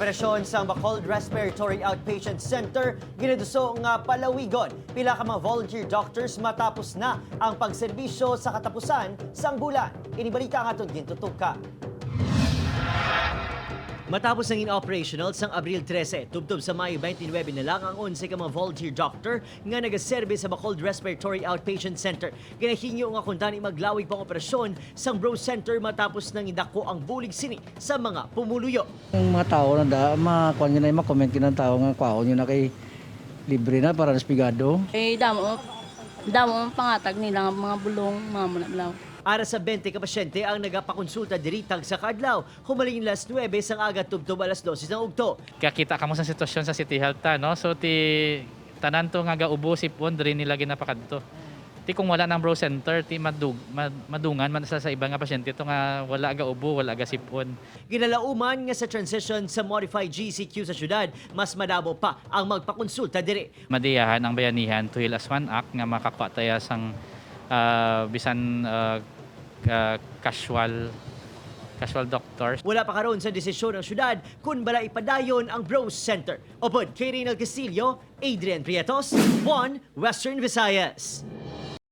Ang operasyon sa Bacolod Respiratory Outpatient Center ginaduso nga palawigon pila ka mga volunteer doctors matapos na ang pagserbisyo sa katapusan sang bulan. Inibalita ang aton gintutuka. Matapos ang in-operational sang Abril 13, tubtob sa Mayo 29 na lang ang 11 ka mga volunteer doctor nga nagaserbe sa Bacolod Respiratory Outpatient Center. Ginahingyo nga kung tani maglawig pang operasyon sang Bro Center matapos nang idako ang bulig sini sa mga pumuluyo. Ang mga tao na da, makuha nyo na yung makomment ng tao nga kwaon nyo na kay libre na para naspigado. Eh, damo, damo ang pangatag nila nga mga bulong, mga munablaw. Ara sa 20 ka pasyente ang nagapakonsulta diri tag sa kaadlaw, humalin alas 9 sang aga tubtob alas 12 ng ugto. Kakita kamo sa sitwasyon sa City Health ta, no? So ti tanan to nga gaubo sipon diri nila ginapakadto. Ti kung wala ng bro center ti madungan man sa iba nga pasyente to nga wala ga ubo, wala ga sipon. Ginalauman nga sa transition sa modified GCQ sa syudad, mas madabo pa ang magpakonsulta diri. Madiyahan ang Bayanihan to Heal as One Act nga makakuha taya sang bisan casual casual doctors. Wala pa karon sa desisyon ng syudad kung bala ipadayon ang Bros Center. Upod kay Reynald Castillo, Adrian Prietos, 1 Western Visayas.